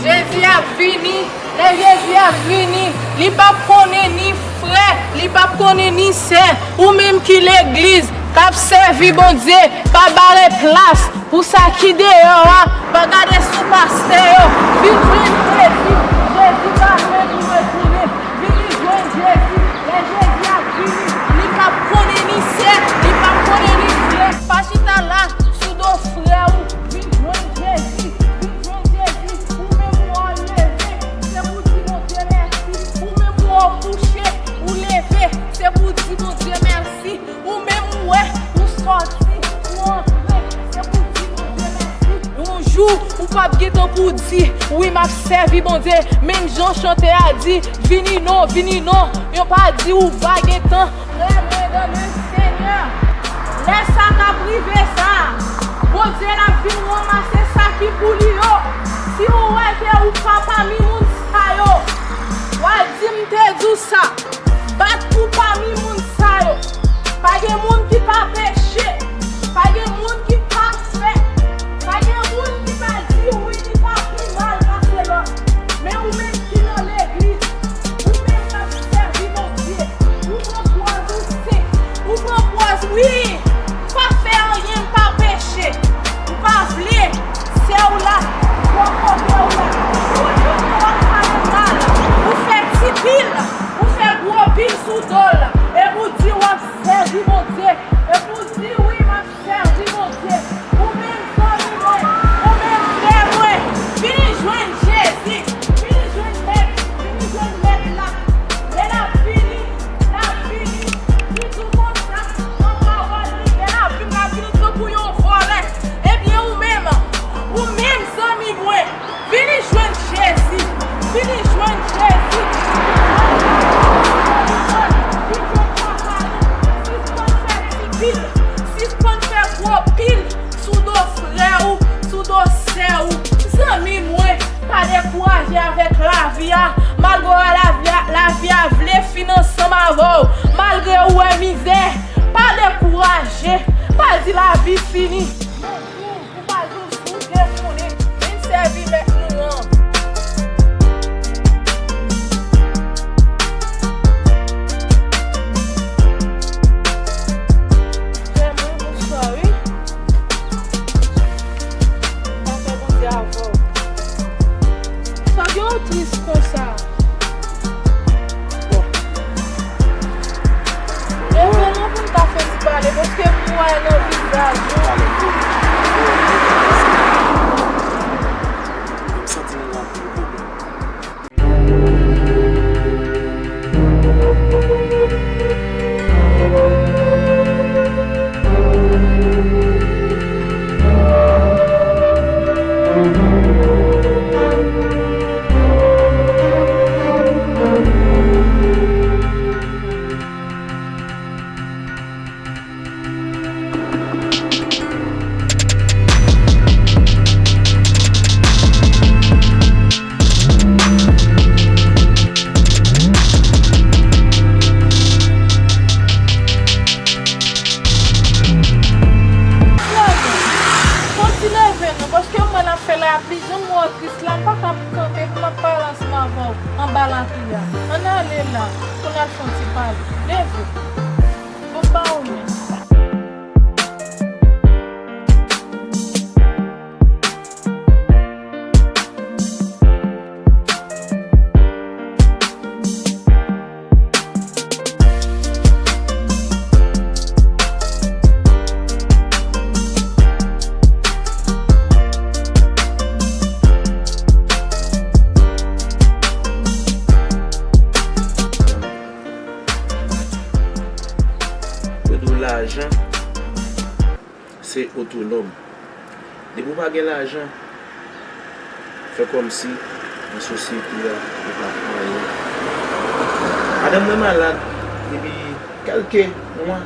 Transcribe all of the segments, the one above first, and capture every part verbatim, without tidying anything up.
Jezi ap vini. Lè Jezi ap vini, li p ap konnen ni frè, li p ap konnen ni sè. Ou menm ki legliz, k ap sèvi Bondye, pa bare plas pou sa ki deyò a, pa gade sou pastè yo. Vin jwenn Jezi. Jezi pa lwen pou retounen. Vini jwenn Jezi. Lè Jezi ap vini, li p ap konnen ni sè, li p ap konnen ni frè. Pa chita la sou do frè ou. Vin jwenn Jezi. Vin jwenn Jezi. Ou menm ou wè w leve, se pou di Bondye mèsi. Ou menm ou wè w kouche, ou leve, se pou di Bondye mèsi. Ou menm ou wè, ou sòti, ou antre, se pou di Bondye mèsi. Yon jou, ou p ap gentan pou di, wi, m ap sèvi Bondye. Menm jan chante a di, vini non, vini non. Yo pa di ou va gentan. Frè mwen nan le Senyè, lè sa k ap rive sa, Bondye l ap vin ranmase sa ki pou li yo. Si ou wè ke ou pa pami moun sa yo, w a di m te di w sa. Bat pou pami moun sa yo. Pa gen moun ki pa peche. Pa gen moun ki pa fè. Pa gen moun ki pa di wi li pa pi mal pase lòt. Men ou menm ki nan legliz, ou menm k ap sèvi Bondye, ou pran pòz ou sen, ou pran pòz wi, m pa fè anyen, m pa peche, m pa vle, sè w la, bò kote w la, ou di w ap pale mal, ou fè ti pil, ou fè gwo pil sou do l, epi w di w ap sèvi Bondye, epi w di wi m ap sèvi Bondye. Ou menm zanmi mwen, ou menm frè mwen, vini jwenn Jezi, vini jwenn Mèt, vini jwenn Mèt la. Lè l ap vini, l ap vini, toujou konsa, nan pawòl li, lè l ap vini, l ap vini tankou yon vòlè. Ebyen, ou menm, ou menm zanmi mwen, vini jwenn Jezi. Vini jwenn Jezi. Vini jwenn Papa nou. Sispann fè ti pil. Sispann fè gwo pil sou do frè ou, sou do sè ou. Zanmi mwen, pa dekouraje avèk lavi a. Malgre lavi a, lavi a vle fin ansanm avè w. Malgre ou wè mizè, pa dekouraje. Pa di lavi fini. Ou pa jis ou te konnen, vin sèvi Mèt nou an. Frè mwen, bonswa wi. Sa fè Bondye avè w. Sa gen w tris konsa? Bon. Leve non pou n ka fè ti pale, paske m wè nan vizaj ou. M santi m gen anpil pwoblèm. Fè w ti leve non, paske m wè n ap fè lapli, jan m wè w tris la, m pa ka kanpe pou m ap pale ansanm avè w anba lapli a. Ann ale la, pou n al fè yon ti pale. Leve. Bon, ba w men. Yo di w lajan se otonòm. Depi w pa gen lajan, fè kòmsi nan sosyete a, ou pa anyen. Madanm mwen malad depi kèlke mwa.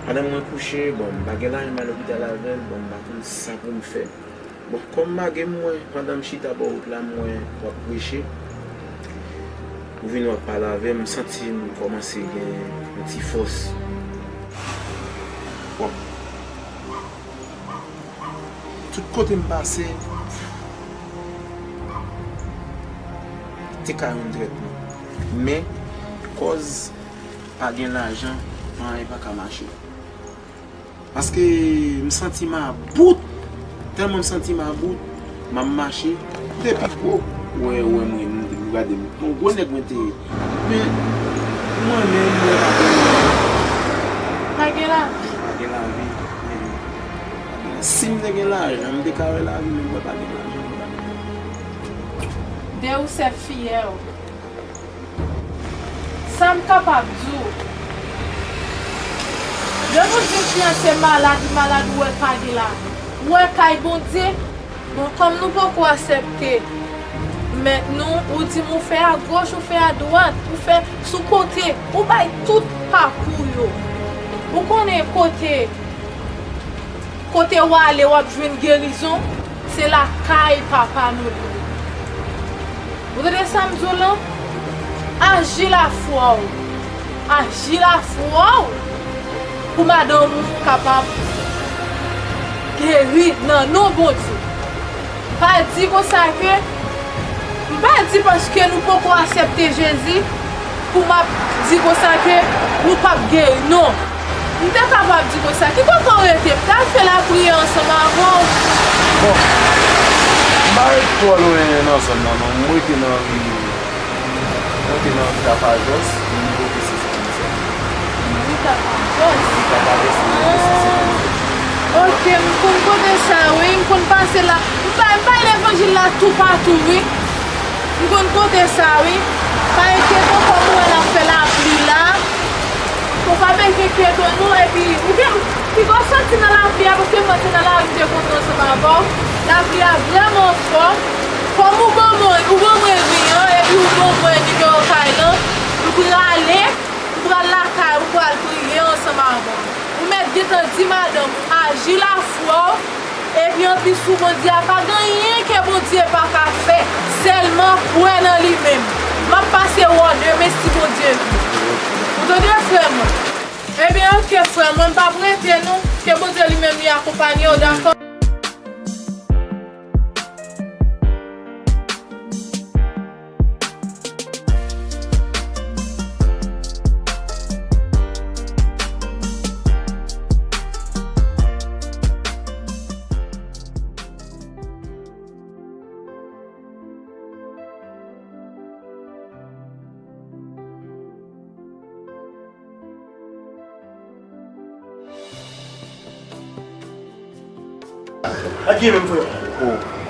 Madanm mwen kouche, bon, m pa gen lajan m al lopital avè l, bon, m pa konn sa pou m fè. Bon, kòm m lage mwen, pandan m chita bò wout la, m wè w ap preche. Ou vin w ap pale avè m, m santi m kòmanse gen yon ti fòs. Bon. Tout kote m pase, Te ka yon trèt non. Men, kòz pa gen lajan, anyen pa ka mache. Paske m santi m about. Tèlman m santi m about, m ap mache. M te pi gwo. Ou wè, ou wè mwen, nou, nou gade m. Yon gwo nèg mwen te ye. Men, mwen menm, mwen pa gen lajan. Pa gen lavi. Pa gen lavi. Men, si m te gen lajan, m te ka wè lavi, men mwen pa gen lajan, mwen pa gen lajan. De ou sèf fiyè w. Sa m kapab di w, lè nou di w fiyanse malad, li malad, ou wè pa gen la, ou wè kay Bondye. Bon, kòm nou poko aksepte mèt nou, ou di m ou fè agoch, ou fè adwat, ou fè sou kote, ou bay tout pakou yo. Ou konnen kote Kote w ale, w ap jwenn gerizon, se lakay Papa nou li ye. Ou tande sa m di w lan? Aji lafwa w. Aji lafwa w pou madanm ou kapab geri nan non Bondye. Pa di konsa ke, m pa di paske nou poko aksepte Jezi pou m ap di konsa ke nou p ap geri. Non. M te kapab di konsa, ki kote w rete? M t al fè lapriyè ansanm avè w. Bon, m pa ret twò lwen nan zòn nan, non. M rete nan ri, m rete nan ri Tapajòs, nimewo de senk. Ri Tapajòs. Ri Tapajòs, nimewo de senk. Ok, m konn kote sa, wi. M konn pase la. M bay, m bay levanjil la toupatou, wi. M konn kote sa, wi. Pa enkyete w, kòm ou wè n ap fè lapli la. Ou pa bezwen enkyete w, non, epi ou gen, piga w soti nan lapli a, paske mwen te nan lari, m te kontre ansanm avè w. Lapli a vrèman fò. Kòm ou ban mwen, ou ban mwen ri an, epi ou ban mwen nimewo kay lan, m prale. M pral lakay ou, pral priye ansanm avè w. Ou mèt gentan di madanm ou, aji lafwa w, epi anplis ou Bondye a, pa gen anyen ke Bondye pa ka fè, sèlman kwè nan li menm. M ap pase wè w demen si Bondye vle. Ou tande, frè mwen? Ebyen, oke, frè mwen, m p ap rete non. Ke Bondye li menm li akonpanye w, dakò?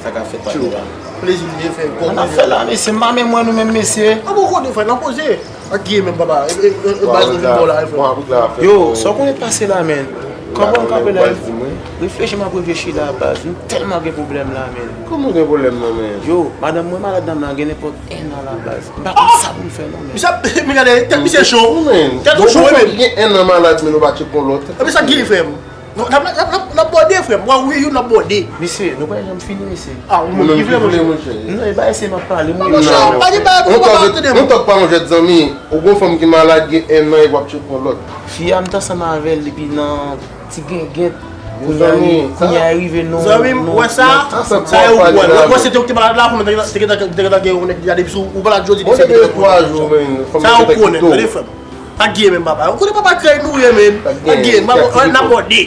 Sa k ap fèt la? Plezi m byen fè. Kòman n ap fè la, mesye? M pa menm wè nou menm, mesye. A bon, kote frè, n ap poze. Ak Guy menm, papa. E, e, e, baz nou vin bò la, frè. Yo, sa w konnen pase la, men. Kanpe, kanpe la. Reflechi, m ap reflechi la, baz. Nou tèlman gen pwoblèm la, men. Kòman gen pwoblèm nan, men? Yo, madanm mwen malad, dam nan gen nenpòt en an la, baz. M pa konn sa pou m fè non, men. Misye ap, men gade, tèt misye cho. Tèt ou cho, wi, men. Gen en an malad, men nou pa tcheke yon lòt. Epi sa Guy fè m? Non, n ap, n ap, n ap, n ap bòde, frè m. Mwen, wi, yo, n ap bòde. Mesye, nou pa janm fini, mesye. A, ou menm ki vle, monchè. Non, e pa eseye m ap pale, mwen. Non, pa di bagay pou ou pa tande m. Nou tòk pa yon jwèt, zanmi. Ou gon fanm ki malad, gen en an, epi w ap tcheke yon lòt. Fi a, m t ansanm avè l depi nan ti gengent. Kounye a, kounye a rive non. Zanmi m, ou wè sa? Sa e ou kwè. Ou wè se te ou ki te malad la, fanm te gentan, te gentan gen yon nèg deja depi sou, ou malad jodi, depi se te gentan. Sa ou konnen, tande frè m. Ak Guy menm, papa. Ou konnen papa krèy nou ye, men. Ak Guy, n ap bòde.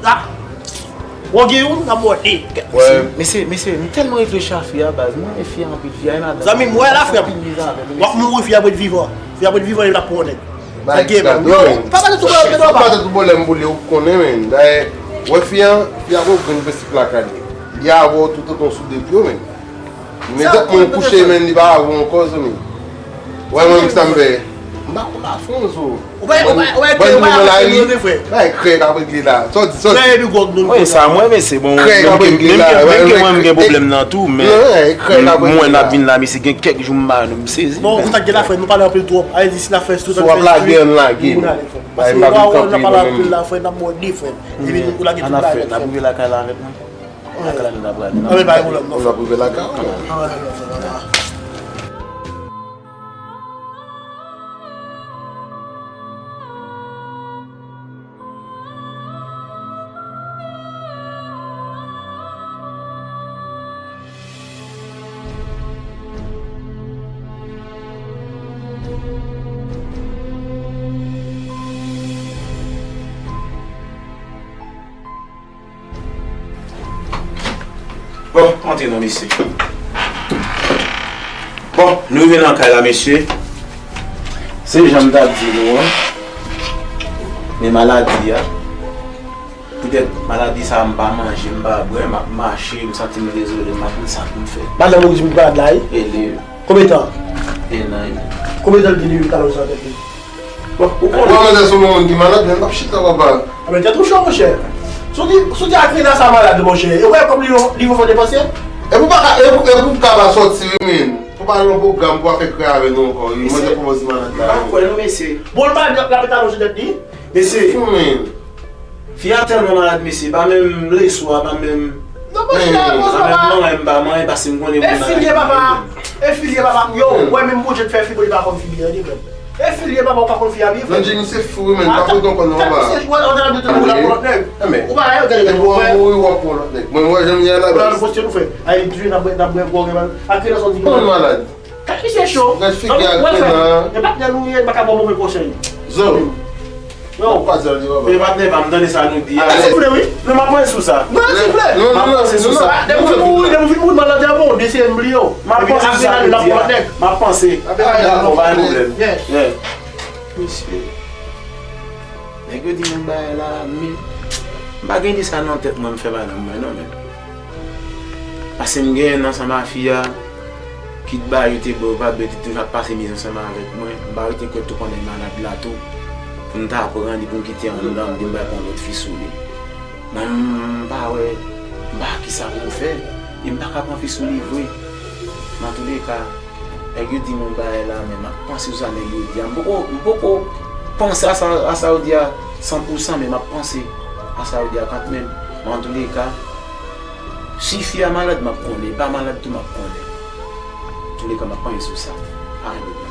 Ah. Ou gen youn, n ap bòde. Mesye, mesye, mesye, m tèlman reflechi a fi a, baz. Mwen renmen fi a anpil, fi a e madanm. Zanmi m, wè la, frè m. W ap mouri, fi a ap ret vivan. Fi a ap ret vivan, e l ap pran nèg. Sa gen menm. Yo, pa pale tou bòlèm, pa pale tou bòlèm pou li, ou konnen, men. Dayè, wè fi a, fi a gon grenn prensip lakay li. Li avè w toutotan w sou de pye w, men. Imediatman w kouche, men, li pa avè w ankò, zanmi. Wè, mwen, sa m fè. M pa konn afon zo. Ou pa, ou pa, ou pa, ou pa, ou pa, frè. Bay krèk ap regle la. Sa w di, sa w di. Wi, sa mwen, men se bon. Menm ke mwen, m gen pwoblèm nan tou, men mwen n ap vin la, mesye, gen kèk jou m pa, m sezi. Bon, kontak gen la, frè, nou pale anpil twòp. Ale di si n ap fè sou, si w ap lage, ann lage. Paske ou pa wè, n ap pale anpil la, frè, n ap bòde, frè. Epi nou lage tout bagay. N ap rive lakay la avèk mwen. Lakay la nou t ap prale. Anben, pa gen pwoblèm, non. Ou t ap rive lakay ou, non? Anben, anben, anben, anben. Bon, antre non, mesye. Bon, nou rive nan kay la, mesye. Se jan m t ap di nou an, men maladi a, poutèt maladi sa a, m pa manje, m pa bwè, m ap mache, m santi m dezole, m pa konn sa pou m fè. Madanm ou di m malad la, wi? E li. Konbyen tan? En an. Konbyen tan l gen depi m talon sa tèt li? Bon, ou konnen. Ou konnen se yon moun ki malad, men m p ap chita, papa. A, men tèt ou cho, monchè. Si w di, si w di Akrina sa malad, monchè, e w wè kòb li, li pou fè depanse? E pou pa ka, e pou, e pou ka pa sòti, wi, men. Pou pa nan pwogram, pou pa fè krè avè nou ankò, wi. Mwen te pwomòsi malad la. M pa kwè non, mesye. Bon, l pa di l ap talon sou tèt li? Mesye. Fou, men. Fi a tèlman malad, mesye, pa menm leswa, pa menm. Non, monchè, pa menm manyen, m pa manyen, paske m konnen moun malad. E filye papa, e filye papa, yo, wè menm Bondye t fè fi pou li pa konn fi byen, li menm. E filye papa, ou pa konn fi a byen, frè. Non, Jimmy se fou, men, pa fout non konn non ba. Ou pa la, yo gade, ou la pou lòt nèg. Ou pa la, yo gade, ou pa mouri, ou ap pran lòt nèg. Mwen, mwen, jan m ye la, baz. Poste nou fè. Ay, Jimmy, n ap bwè, n ap bwè, bwè, ak ki nan sòti. Konn malad. Kat misye cho. Gad figi ak pena. E patnè nou ye, m pa ka ba w move konsèy. Zo. Yo. Pa di anyen, papa. Men patnè pa m, tande sa nou di a. Souple, wi. Non, m ap panse sou sa. Non, souple. M ap panse sou sa. Depi w fin mouri, depi w fin mouri, maladi a bon, de se m bliye w. M ap panse sou sa nou di a. M ap panse. Dakò, pa gen pwoblèm. Mesye. Nèg yo di m yon bagay la, men m pa gen ide sa nan tèt mwen, m fè madanm mwen non, men. Paske m genyen ansanm a fi a, kit bagay yo te bò, yo pa bò, te toujou ap pase mizè ansanm avèk mwen. M pa rete kwè tou pandan l malad la tou, pou m ta pran li, pou m kite anndan, m di m pral pran lòt fi sou li. Mwen, m pa wè, m pa wè kisa pou m fè, e m pa ka pran fi sou li vre. Nan touleka, Nèg yo di m yon bagay la, men m ap panse sou sa nèg yo di a. M poko, m poko panse a sa, a sa yo di a san pou san, men m ap panse a sa yo di a kanmenm. Men antouleka, si fi a malad, m ap konnen. Li pa malad tou, m ap konnen. Antouleka, m ap panse sou sa. Pa gen pwoblèm.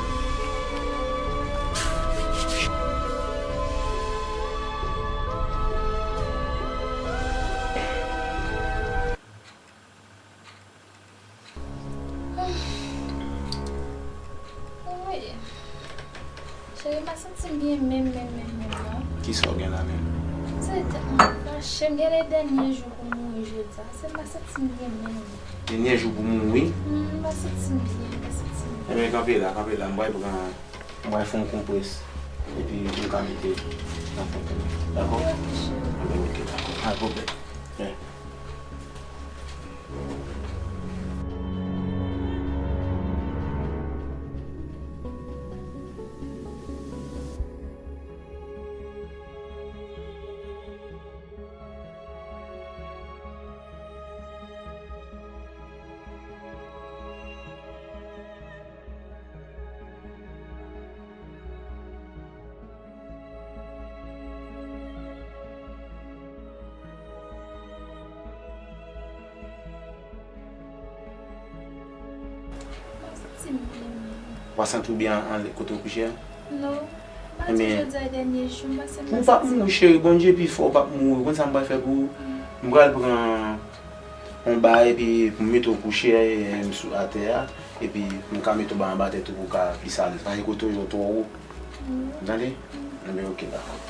Wi. Cheri, m pa santi m byen menm, menm, menm, menm, non. Kisa w gen la menm? Se tèt mwen ap fache. M gen de dènye jou pou m mouri jodi a. Se m pa santi m byen menm. Dènye jou pou mouri? Hmm, m pa santi m byen, m pa santi m byen. Ebyen, kanpe la, kanpe la. M pral pran, m pral fè yon konprès. Epi, pou m ka mete nan fon kè mwen. Dakò? Ebyen, oke, dakò. Pa gen pwoblèm. Ou pa santi w byen an, kote w kouche a? Non. M pa di jodi a dènye jou m pase m pa santi m byen. Ou p ap mouri, cheri. Bondye pi fò, ou p ap mouri. Ou konn sa m pral fè pou ou? M pral pran yon bagay, epi pou m mete w kouche, e, sou atè a, epi pou m ka mete w ba anba tèt ou pou w ka plis alèz. Paske kote w yo twò wo. Ou tande? Ebyen, oke, dakò.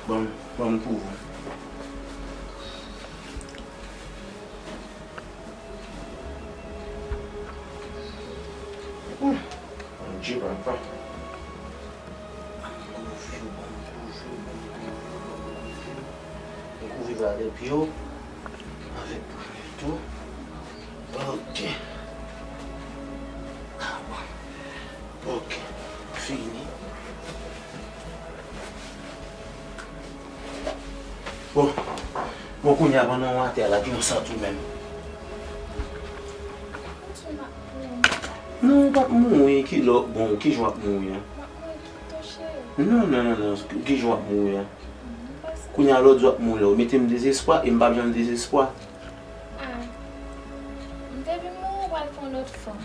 Ban m, ban m pou ou. Ooh, Bondye, papa. Ban m kouvri w, ban m kouvri w, ban m kouvri w, ban m Gade pye w. Avèk pye tou. Ok. Ah, bon. Ok. Fini. Bon. Bon, kounye a, pandan w atè a la, ki w santi w menm? Non, w p ap mouri, ki lè, bon, ki jan w ap mouri an? Non, non, non, non, ki jan w ap mouri an? Kounye a, lè w di w ap mouri, w mete m dezespwa, e m p ap janm dezespwa. Ah, m te vin mouri, w pral fè yon lòt fanm.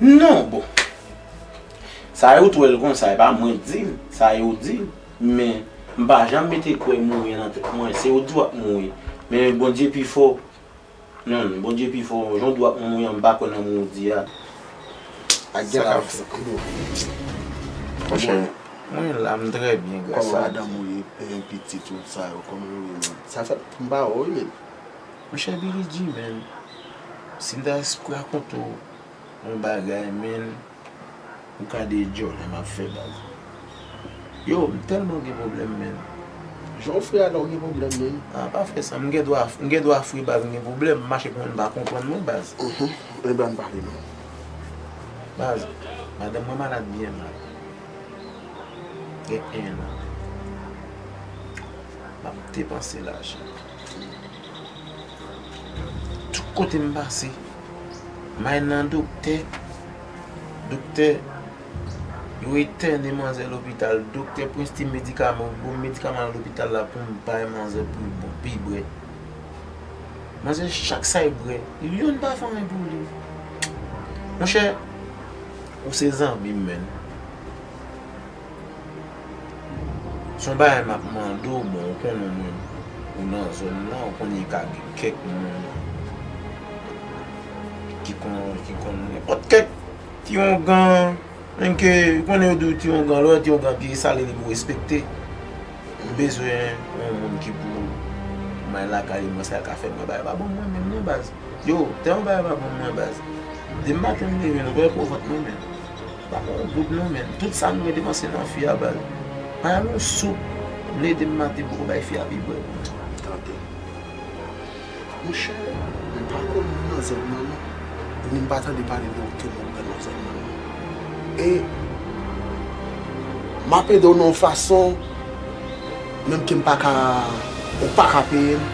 Non, bon. Sa yo t wè l konsa, e pa mwen k di l, sa yo di l. Men, m pa janm mete kwè mouri an nan tèt mwen, se yo di w ap mouri. Men Bondye pi fò. Non, Bondye pi fò, jan w di w ap mouri an, m pa kwè nan mouri a. Ak gen la. Monchè, mwen la, m trè byen, gras a Dye. Kòman madanm ou ye, e, pitit ou, sa yo, kòman yo ye, menm? Sa fèt m pa wè w, wi, menm. Monchè Billy G, menm, si m ta rakonte w yon bagay, menm, ou ka di e djòlè m ap fè, baz. Yo, m tèlman gen pwoblèm, menm. Jan w fre a la, w gen pwoblèm, menm. Ah, pa fè sa. M gen dwa, m gen dwa fre, baz, m gen pwoblèm. M mache pou moun pa konprann mwen, baz. Mhm. Ebyen, ann pale, non. Baz, madanm mwen malad byen mal. Gen en an. M ap depanse lajan. Tout kote m pase, m al nan doktè. Doktè, yo entène manzè lopital. Doktè Prince ti medikaman, bon medikaman nan lopital la pou m bay manzè pou l bon, pou l bwè. Manzè, chak sa l bwè, youn pa fè anyen pou li. Monchè, ou se zanmi m, menm. Se yon bagay m ap mande w, bon, ou konnen mwen, ou nan zòn nan, ou konnen ka gen kèk moun ki konn, ki konn nenpòt kèk ti ongan, menm ke, ou konnen yo di w ti ongan, lè w wè ti ongan pye sale, li pou respekte. M bezwen yon moun ki pou m al lakay li, mwen sa l ka fè mwen, bagay pa bon mwen menm non, baz. Yo, tèlman bagay pa bon mwen, baz. Demen maten m leve, nou pa wè po vant mwen menm. Pa gen yon goud non, menm. Tout sa m gen depanse nan fi a, baz. Pa gen yon soup m leve demen maten poko bay fi a pi bwè. Tande. Monchè, m pa konn moun nan zòn nan, non. Ni m pa tande pale de okenn moun nan zòn nan, non. E m ap ede w nan yon fason, menm ke m pa ka, ou pa ka peye m.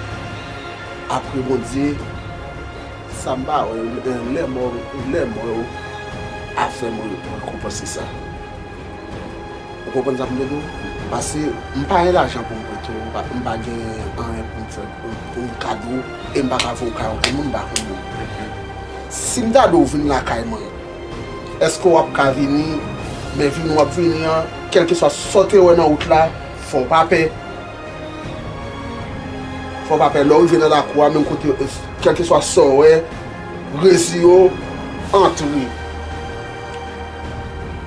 Apre Bondye, sa m pa wè, lè mò, lè mò yo ap fè mwen rekonpanse sa. Ou konprann sa m vle di w? Paske m pa gen lajan pou m prete w, m pa, m pa gen anyen pou m fè, pou, pou m kado, e m pa ka voye w kay yon moun, m pa konn moun. Si m ta di w vin lakay mwen, èske w ap ka vini? Men vini w ap vini an, kèlkeswa sa w te wè nan wout la, fò w pa pè. Fò w pa pè, lè w rive nan lakou a, menm kote, kèlkeswa sa w wè, reziye w, antre.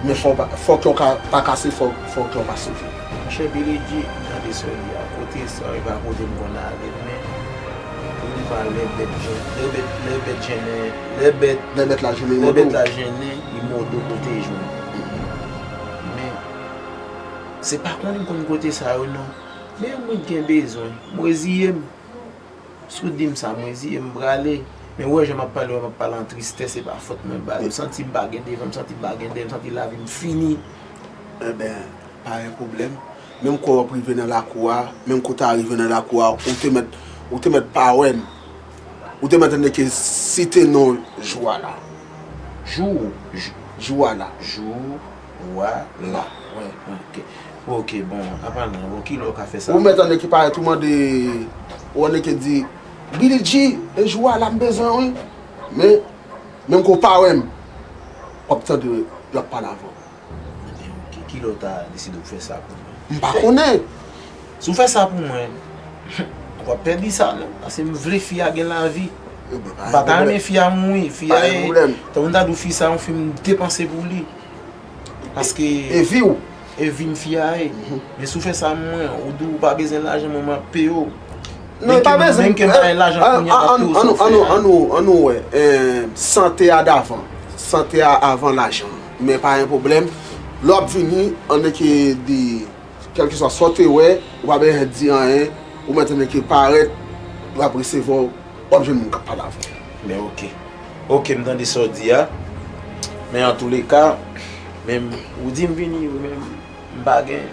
Men fò w pa, fò kè w ka, pa kase, fò, fò kè w pa sove. Monchè Billy G, gade sa w ye a, kote sa e pa kote m konn ale, men pou m pale lè bèt jen, lè bèt, lè bèt jennen, lè bèt, lè bèt la jennen, lè bèt la jennen, li mòde w kote jwenn. Men, se pa konnen m konn kote sa yo non. Men mwen gen bezwen, m reziye m. Si w di m sa, mwen reziye m, m prale. Men w wè jan m ap pale, w wè m ap pale an tristès, se pa fòt mwen, baz. M santi m pa gen devan, m santi m pa gen dèyè, m santi lavi m fini. Enben, pa gen pwoblèm. Menm kò w ap rive nan lakou a, menm kò w ta rive nan lakou a, ou te mèt, ou te mèt pa wè m. Ou te mèt tande ke site non jou a la. Jou, jou, jou a la. Jou. Wa la. Wè. Ok. Ok, bon, apa nan, bon, kilè w ka fè sa? Ou mèt annik parèt, ou mande, ou annik di, Billy G, e jou a la m bezwen wi. Men, menm ke w pa wè m, w ap tande y ap pale avè w. Ok, kilè w ta deside w fè sa pou mwen? M pa konnen. Si w fè sa pou mwen, w ap pèdi sa non, paske m vle fi a gen lavi. M pa ta renmen fi a mouri, fi a e, tankou m ta di w fi sa yon fi m depanse pou li. Paske e vi w. E vi m fi a ye. Men si w fè sa mwen, ou di w pa bezwen lajan mwen, m ap peye w. Non, e pa bezwen. Menm ke m pa gen lajan kounye a, m ap peye w sa w fè a. Ann nou, ann nou wè, sante a davan. Sante a avan lajan. Men pa gen pwoblèm. Lè w ap vini, annik di, kèlkeswa sa w te wè, ou pa bezwen di anyen. Ou mèt tande ke parèt, w ap resevwa w, w ap jwenn moun k ap pale avè w. Men oke. Oke, m tande sa w di a. Men antouleka, men ou di m vini, ou menm, m pa gen,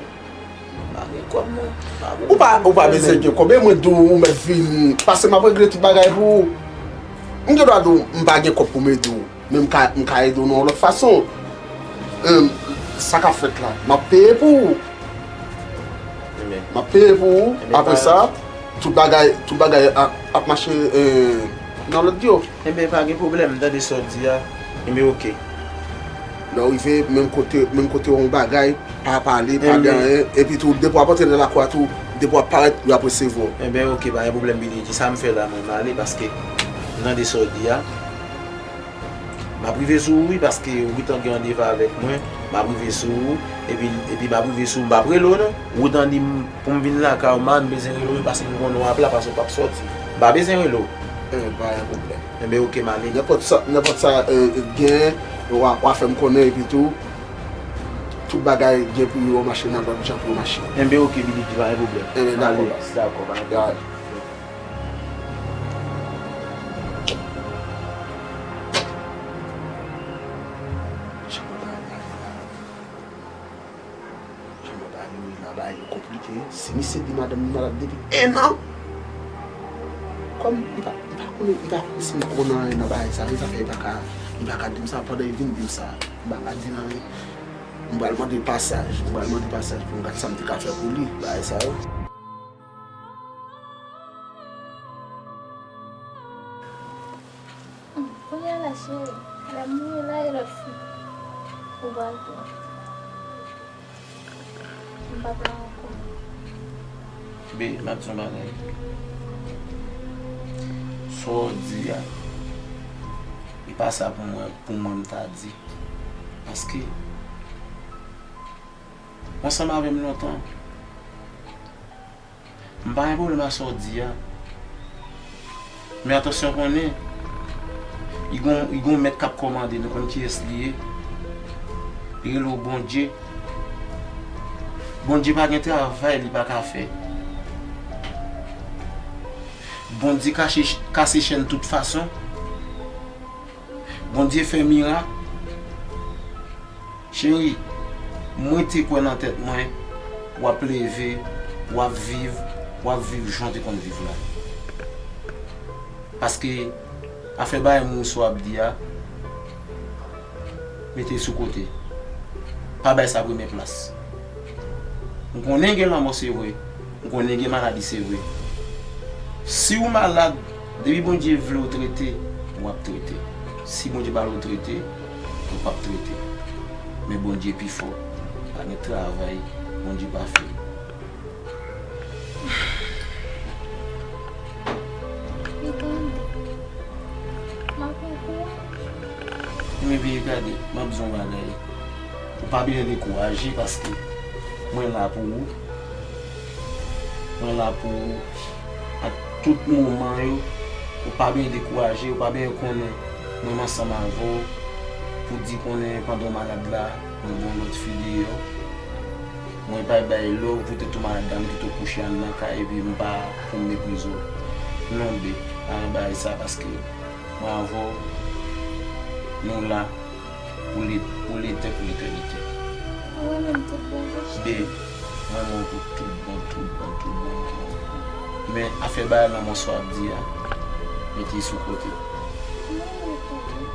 m pa gen kòb non. M pa gen Ou pa, ou pa bezwen gen kòb, e mwen di w, ou mèt vini. Paske m ap regle tout bagay pou ou. M gen dwa di w, m pa gen kòb pou m ede w. Men m ka, m ka ede w nan yon lòt fason. Em, sa k ap fèt la, m ap peye pou ou. Ebyen, M ap peye pou ou. Ebyen, Apre pa sa, tout bagay, tout bagay ap, ap mache, eh, nan lòd yo. Ebyen, pa gen pwoblèm, m tande sa w di a. Ebyen, oke. Lè w rive, menm kote, menm kote w yon bagay, pa pale, pa Ebyen. gen anyen. Epi tou, depi w ap antre nan lakou a tou, depi w ap parèt, yo ap resevwa w. Ebyen, oke, pa gen pwoblèm, Billy G. Sa m fè la, mwen, m ale, paske m tande sa w di a. M ap rive sou ou wi, paske Rutan gen randevou avèk mwen. M ap rive sou ou, epi, epi m ap rive sou ou. M p ap rele w non. Rutan di m pou m vin lakay ou, m pa bezwen rele w, paske m konnen w ap la, paske w p ap sòti. M pa bezwen rele w. Eh, pa gen pwoblèm. Enben, oke, m ale. Nenpòt sa, nenpòt sa, eh, gen, w a, w a fè m konnen, epi tou, tout bagay gen pou yo mache nan lòd jan pou yo mache. Enben, oke, Billy G, pa gen pwoblèm. Enben, M ale. dakò, baz. Dakò, pa gen pwoblèm. Jan mwen pa ale la. Jan mwen pa ale la, bagay yo konplike. Si misye di madanm li malad depi en an, kòm li pa, li pa konnen, li pa konnen si m konnen anyen nan bagay sa, se sa fè li pa ka, li pa ka di m sa, pandan li vin di m sa, m pa ka di l anyen. M pral mande pasaj, m pral mande pasaj pou m gad sa m te ka fè pou li, bagay sa yo. Hmm, kounye a la, cheri, lè m mouri la, e lòt fi ou pral pran. M p ap la ankò. Be, m ap di yon bagay. Sa w di a, e pa sa pou mwen, pou mwen m ta di. Paske, w ansanm avè m lontan. M pa gen pwoblèm ak sa w di a. Men atansyon konnen, li gon, li gon mèt k ap kòmande, nou konn kiyès li ye. Li rele w Bondye. Bondye pa gen travay li pa ka fè. Bondye kache, kase chèn tout fason. Bondye fè mirak. Cheri, mwen te kwè nan tèt mwen, w ap leve, w ap viv, w ap viv jan w te konn viv la. Paske afè bay moun sa w ap di a, mete sou kote. Pa bay sa premye plas. M konnen gen lanmò, se vre. M konnen gen maladi, se vre. Si w malad, depi Bondye vle w trete, w ap trete. Si Bondye pa vle w trete, ou p ap trete. Men Bondye pi fò. Pa gen travay Bondye pa fè. Li tande. M ap kouri. Ebyen, gade, m ap di w yon bagay. Ou pa bezwen dekouraje paske mwen la pou ou. Mwen la pou ou. Ak tout moman yo, ou pa bezwen dekouraje, ou pa bezwen konnen mwen ansanm avè w pou di konnen pandan w malad la, mwen gen yon lòt fi deyò. Mwen pa bay love pou tèt ou malad la, m kite w kouche anndan kay epi m pa pou m meprize w. Non, be, pa gen bagay sa paske mwen avè w, nou la pou le, pou letè, pou letènite. Ou renmen m tout bon vre? Be, mwen renmen w pou tout bon, tout bon, tout bon, tout bon. Men afè bagay lanmò sa w ap di a, mete l sou kote. Mwen renmen w tou wi.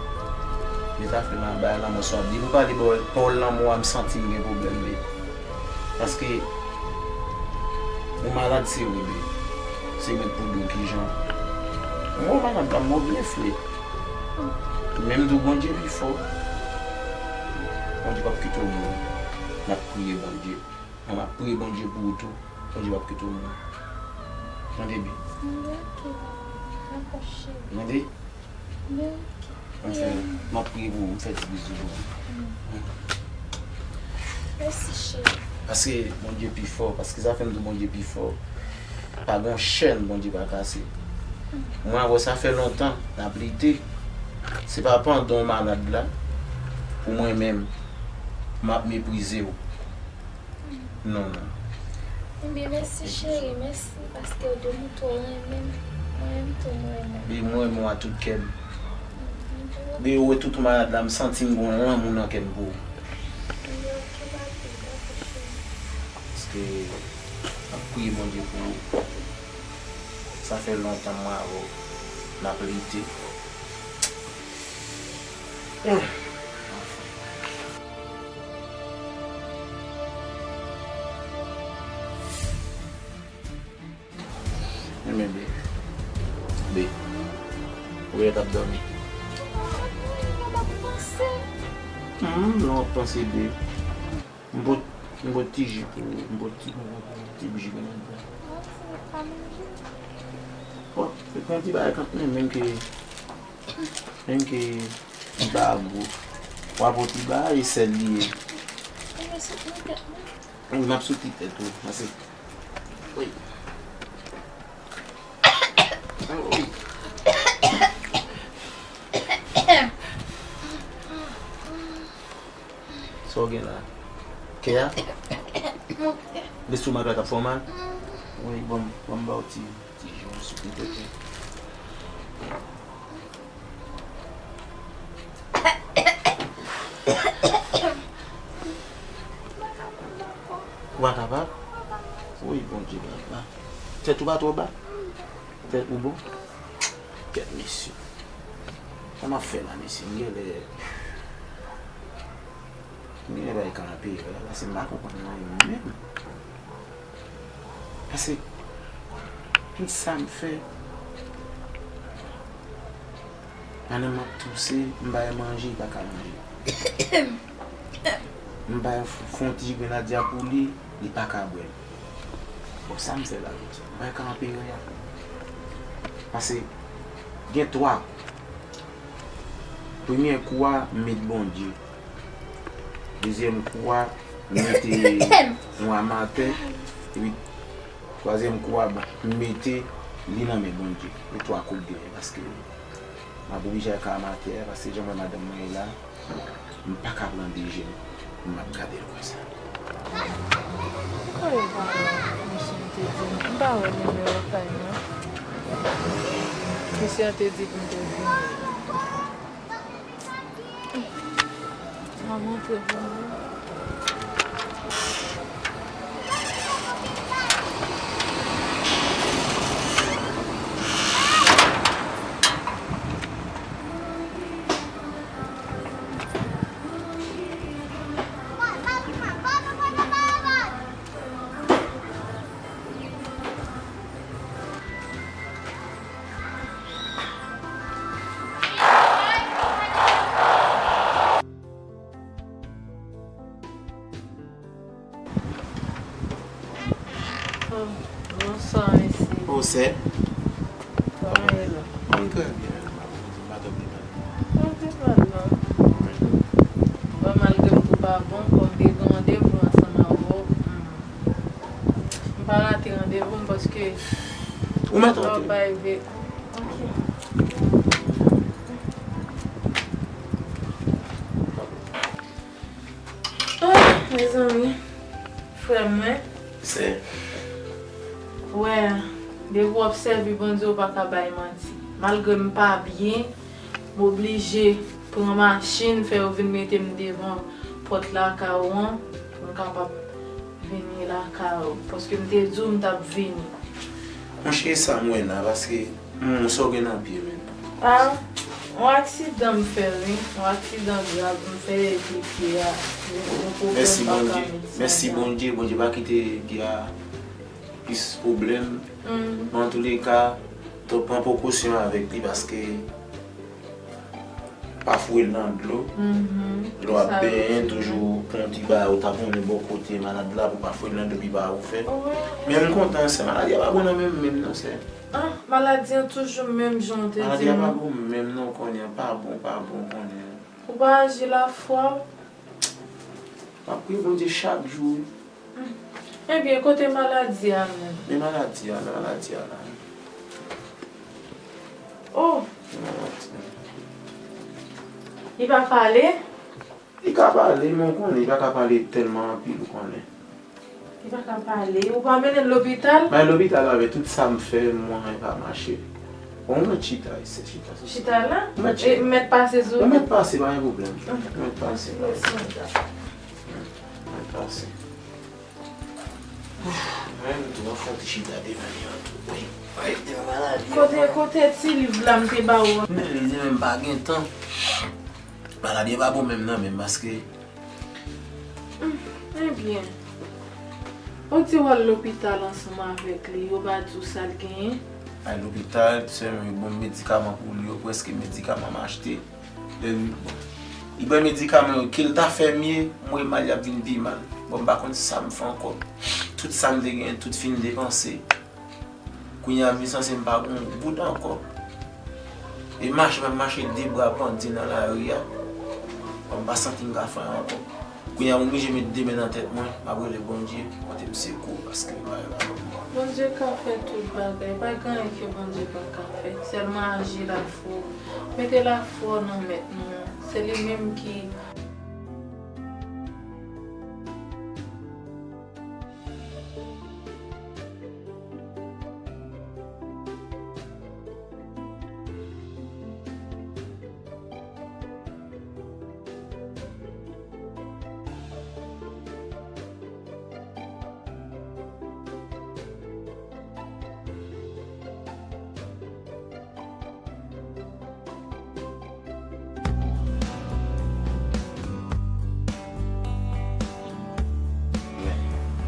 Met afè bagay lanmò sa w ap di. Nou pale pawòl, pawòl lanmò a, m santi m gen pwoblèm, be. Paske ou malad, se vre, be. Se met pou di w kijan. Mwen malad la, mwen byen fre. Men m di w Bondye pi fò. Bondye p ap kite w mouri. N ap priye Bondye. Mwen m ap priye Bondye pou ou tou. Bondye p ap kite w mouri. Tande byen. Mwen oke, papa. Dakò, cheri. Tande? Mwen oke. M fè, m ap priye pou ou, m fè ti bizou pou ou. Mèsi, cheri. Paske Bondye pi fò, paske sa fè m di w Bondye pi fò. Pa gen yon chèn Bondye pa kase. Mwen avè w sa fè lontan, n ap lite. Se pa pandan w malad la, pou mwen menm, m ap meprize w. Non, non. Ebyen, mèsi cheri, mèsi paske w di w montre w renmen m. Mwen menm tou, m renmen w. Baby, mwen renmen w a tout kè m. Depi w wè tout malad la, m santi m gon lanmou nan kè m pou ou. Ebyen, oke, papi, dakò, cheri. Paske m ap priye Bondye pou ou. Sa fè lontan mwen avè w n ap lite. Enben, be. Be. Ou genlè t ap dòmi. Hmm, non, w ap panse, be. M pot, m pot ti ji pou ou, m pot ti, m pot ti ji pou ou. Bon, se pran ti bagay kanmenm, menm ke, menm ke li pa gwo. W ap pot ti bagay, e sèl li ye. Wi, m ap sou ti tèt ou. Mèsi. Wi. Wi. Sa w gen la? Kè a? Lestomak la k ap fè w mal? Wi, ban m, ban m ba w ti, ti jan sou ti tete. Ou pa kapab? Wi, Bondye papa. Tèt ou pa twò ba? Tèt ou bon? Kèt mesye. Sa m ap fè la, mesye? M genlè, m genlè bay kanpe la, paske m pa konprann anyen menm. Paske, tout sa m fè, pandan m ap touse, m bay manje, li pa ka manje. M bay fon ti ji grenadya pou li, li pa ka bwè l. Bon, sa m fè la, m bay kanpe yo ya. Paske, gen twa kou. Premye kou a, m met Bondye. Dezyèm kou a, m mete yon amatè. Epi, twazyèm kou a, bon, m mete li nan men Bondye. E twa kou k genyen, paske m ap oblije al ka amatè a, paske jan mwen madanm mwen ye la, m pa ka pran de je m, m ap gade l konsa. Poukò yo pa wè misye an te di m? M pa wè nimewo kay mwen. Misye an te di pou m te vini. M ap montre pou nou. Oh, bonswa, mesye. Oh, sè. Kòman w ye la? M trè byen, m pa dòmi mal. Ou pi mal, non? Bon, malgre m tou pa bon, kòm m te gen randevou ansanm avè w, hmm, m pa rate randevou m paske ou mèt antre. Lè w bay ve-, ok. Ah, mezanmi, frè mwen. Sè. Wè, depi w ap sèvi Bondye, ou pa ka bay manti. Malgre m pa byen, m oblije pran machin, fè yo vin mete m devan pòt lakay ou an, pou m kapab vini lakay ou, paske m te di w m t ap vini. Monchè, sa m wè la, paske, hmm, sa w gen nan pye, menm? Ah, yon aksidan m fè, wi. Yon aksidan grav m fè, epi pye a, yon, yon pwoblèm pa ka medsen. Mèsi Bondye, Bondye pa kite pye a plis pwoblèm. Men antouleka, pran prekosyon avèk li, paske pa foure l nan dlo. Lè w ap benyen, toujou pran ti bagay ou ta konnen bò kote malad la pou pa foure l nan dlo, pi pa ou fè. Men m kontan, sè, maladi a pa bon nan men m menm non, sè. Ah, maladi an toujou menm jan w te di m. Maladi a pa bon menm non, konnen pa bon, pa bon, konnen. Ou pa aji lafwa w? M ap priye Bondye chak jou, wi. Ebyen, kote maladi a menm? Men maladi a la, maladi a la. Oh! Men maladi a. Li pa pale? Li ka pale, men w konnen, li pa ka pale tèlman anpil, ou konnen. Li pa ka pale. Ou pa mennen l lopital? Bay lopital avè tout sa m fè, mwen pa mache. Bon, ou mèt chita isit, chita sou sa. Chita la? Ou mèt chita. E m mèt pase sou ou? Ou mèt pase, pa gen pwoblèm. Ou mèt pase. Mèsi, mèsi. Ou mèt pase. Mwen menm tou, mwen fè yon ti chita devan li an tou. Wi, wi, devan maladi an. Kote, kote ti liv la m te ba ou an? M te li, men m pa gen tan. Maladi an pa bon menm nan, menm paske Hmm, ebyen, ou di w al lopital ansanm avèk li, yo pa di w sa l genyen? Al lopital, sèlman yo ban m medikaman pou li, yo prèske medikaman m achte. Lè m, bon, li ban m medikaman yo, ke l ta fè mye, m wè mal y ap vin pi mal. Bon, m pa konn sa m fè ankò. Tout sa m te genyen, tout fin depanse. Kounye a m vin santi m pa gon goud ankò. E mache, m ap mache de bra pandye nan lari a. Bon, m pa santi m ka fè anyen ankò. Kounye a m oblije met de men nan tèt mwen, m ap rele Bondye, pote m sekou, paske bagay la pa bon. Bondye ka fè tout bagay, pa gen anyen ke Bondye pa ka fè. Sèlman aji lafwa w. Mete lafwa w nan Mèt nou an. Se li menm ki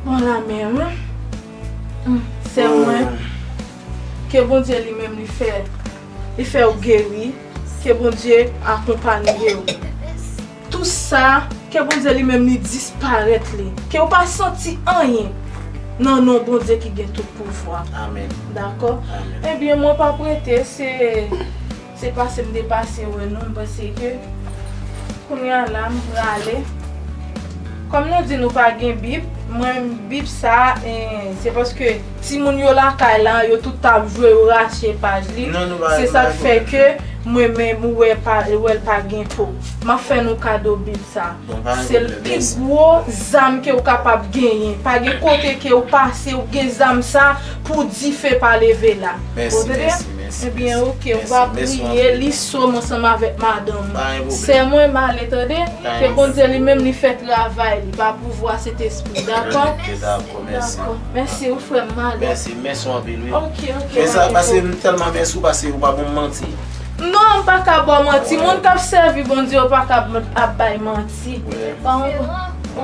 Bon, la menm, wi. Hmm, sè mwen, ke Bondye li menm li fè, li fè w geri, ke Bondye akonpaye w. Tou sa, ke Bondye li menm li disparèt li. Ke w pa santi anyen. Nan non Bondye ki gen tout pouvwa. Amèn. Dakò? Amèn. Ebyen, mwen p ap rete, se, se pase m te pase wè nou, m panse ke kounye a la, m prale. Kòm nou di nou pa gen Bib, mwen, Bib sa, eh, se paske timoun yo lakay la, yo tout t ap jwe, yo rache paj li. Non, nou pa, se sa k fè ke mwen menm, ou wè pa, wè l pa gen po. M ap fè nou kado Bib sa. Bon, pa gen pwoblèm, mèsi. Se l pi gwo zam ke w kapab genyen. Pa gen kote ke w pase, ou gen zam sa pou dife pa leve la. Mèsi, mèsi, mèsi. Ebyen, oke, ou va priye, li Sòm ansanm avèk madanm ou. Pa gen pwoblèm. Sè mwen, m ale, tande? Ke Bondye li menm li fè travay li, pa pouvwa Sentespri, dakò? Oke, dakò, mèsi. Dakò. Mèsi, wi, frè m, m ale. Mèsi, mèsi anpil, wi. Oke, oke, pa gen pwoblèm. Mèsi, paske m tèlman mèsi w, paske ou pa ban m manti. Non, m pa ka ba w manti. Wi. Moun k ap sèvi Bondye yo pa ka ap bay manti. Wi.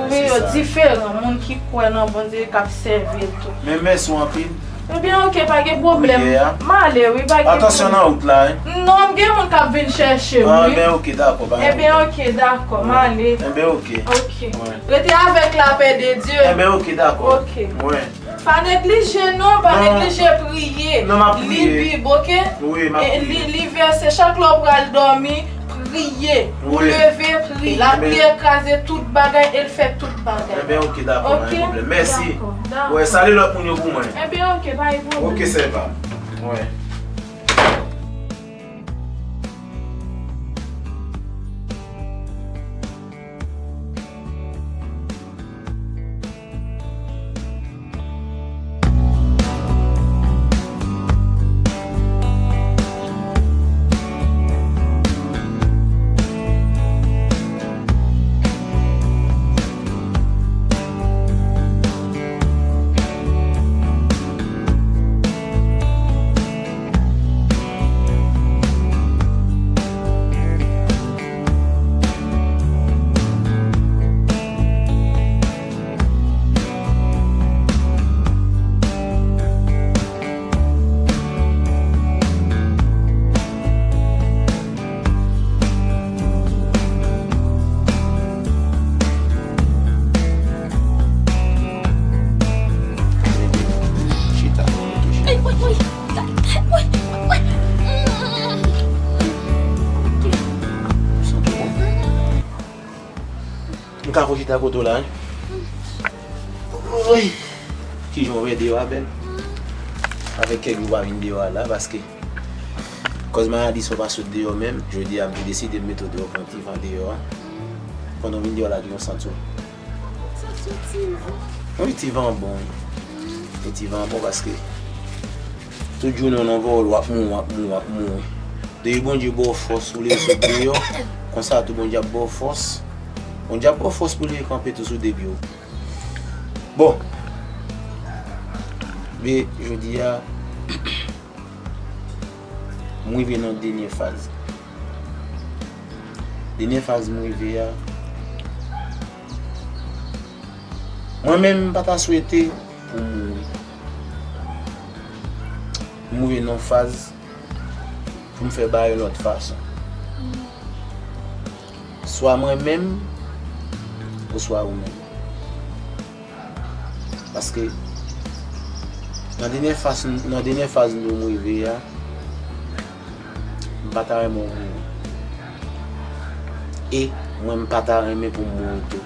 Wi, yo diferan. Moun ki kwè nan Bondye k ap sèvi l tou. Men mèsi w anpil. Ebyen, oke, pa gen pwoblèm. M ale, wi, pa gen pwoblèm. Atansyon nan wout la, wi. Non, m gen moun k ap vin chèche m, wi. Ebyen, oke, dakò, pa gen pwoblèm. Ebyen, oke, dakò, m ale. Ebyen, oke. Oke. Rete avèk lapè de Dye. Ebyen, oke, dakò. Oke. Pa neglije non, pa neglije priye. Non, m ap priye. Li Bib, oke? Wi, m ap priye. Li, li vèse chak lè w pral dòmi, priye. Ou leve, priye. Lapriyè kraze tout bagay e l fè tout bagay. Ebyen, oke, dakò, pa gen pwoblèm. Mèsi. Dakò, dakò. Wè, salye lòt moun yo pou mwen. Ebyen, oke, pa gen pwoblèm. Oke, sè pa m. Wè. M ka fè w chita kote w la, wi. Kijan w wè deyò a bèl? Sa fè kèk jou w pa vin deyò a la, paske kòz maladi sa w pa sot deyò menm, jodi a m te deside m mete w deyò pran ti van deyò a. Pandan w vin deyò la, kijan w santi w? M santi w ti van. Wi, ti van bon. Wi, ti van bon paske tout jounen w nan vòl, w ap mouri, w ap mouri, w ap mouri. Depi Bondye ba w fòs, ou leve sot deyò, konsa tou Bondye ap ba w fòs. Bondye ap ba w fòs pou leve kanpe tou sou de pye w. Bon. Men jodi a, m rive nan dènye faz. Dènye faz m rive a, mwen menm m pa ta swete pou m mouri. M rive nan faz pou m fè bagay lòt fason. Swa mwen menm, oswa ou menm. Paske nan dènye faz, nan dènye faz nou m rive a, m pa ta renmen w mouri. E mwen m pa ta renmen pou m mouri tou.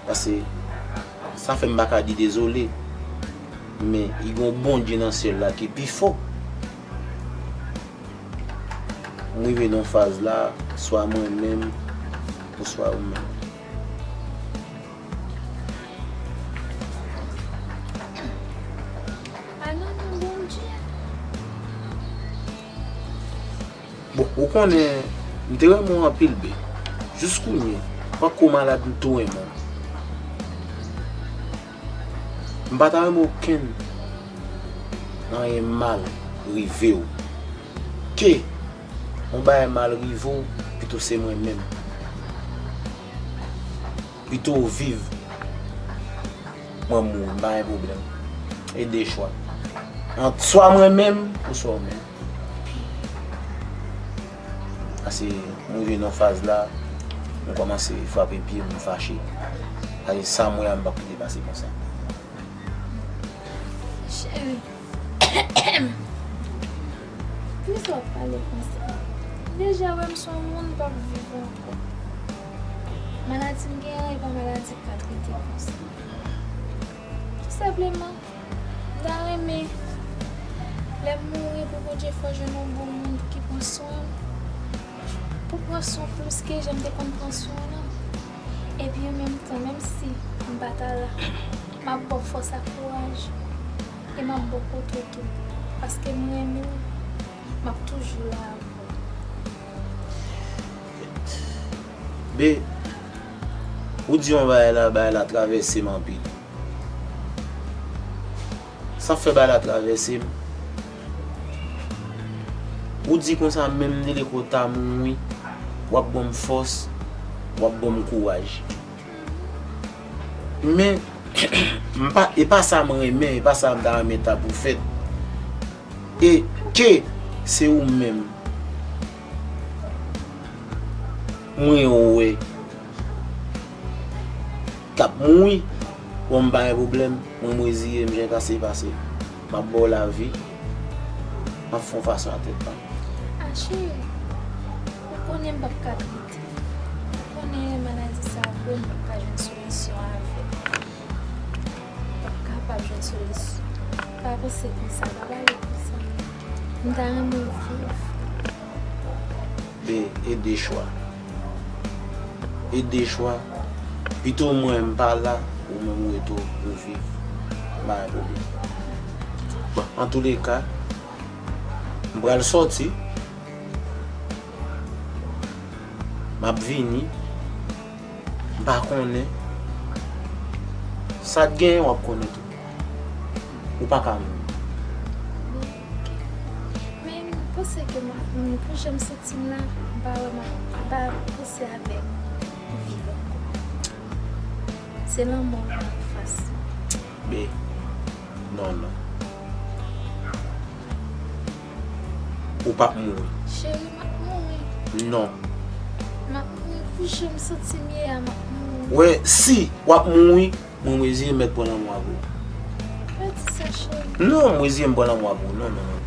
Paske sa fè m pa ka di dezole. Men, li gen yon Bondye nan syèl la ki pi fò. M rive nan faz la, swa mwen menm, oswa ou menm. Ala nan Bondye. Bon, ou konnen, m te renmen w anpil, B. Jis kounye, panko malad, m tou renmen w. M pa ta renmen okenn anyen mal rive w. Ke yon bagay mal rive w, pito se mwen menm. Pito w viv, mwen mouri, m pa gen pwoblèm. E de chwa. Ant swa mwen menm, oswa ou menm. Paske m rive nan faz la, m kòmanse frape pye m, m fache. Paske sa m wè a, m p ap kite pase konsa. Cheri, poukisa w ap pale konsa? Deja wè m se yon moun m p ap viv ankò. Maladi m genyen an, e pa maladi k ka trete konsa. Tou senpleman, m ta renmen lè m mouri pou Bondye fè w jwenn yon bon moun ki pran swen w, pou pran swen w plis ke jan m te konn pran swen w lan. Epi an menm tan, menm si m pa ta la, m ap ba w fòs ak kouraj. E m ap ba w kote w tou. Paske m renmen w, m ap toujou la avè w. B, ou di yon bagay la, bagay la travèse m anpil. Sa fè bagay la travèse m. Ou di konsa, menm depi lè ke w ta mouri, w ap ban m fòs, w ap ban m kouraj. Men, m pa, e pa sa m renmen, e pa sa m ta renmen ta pou fèt. E ke se ou menm mwen wè k ap mouri, bon, m pa gen pwoblèm, mwen m reziye m, jan l pase pase. M ap ba w lavi, m ap fè yon fason a tèt pa m. A cheri, ou konnen m p ap ka trete. Ou konnen maladi sa vre, m p ap ka jwenn solisyon avè l. M p ap kapab jwenn solisyon. Pa panse konsa, pa pale konsa. M ta renmen w viv. E, e de chwa. E de chwa. Pito mwen m pa la, ou menm ou rete ou viv. M pa gen pwoblèm. Bon, antouleka, m pral sòti. M ap vini. M pa konnen. Sa k genyen, w ap konnen tou. Ou pa ka mouri. Men m panse ke m ap mouri. Pou jan m santi m la, m pa wè m ap, m pa panse avèk viv ankò. Se lanmò m anfas. Men, non, non. Ou p ap mouri. Cheri, m ap mouri. Non. M ap mouri. Pou jan m santi m ye a, m ap mouri. Wè, si w ap mouri, mwen, m reziye m mèt pran lanmò a pou ou. Pa di sa, cheri. Non, m reziye m pran lanmò a pou ou. Non, non, non.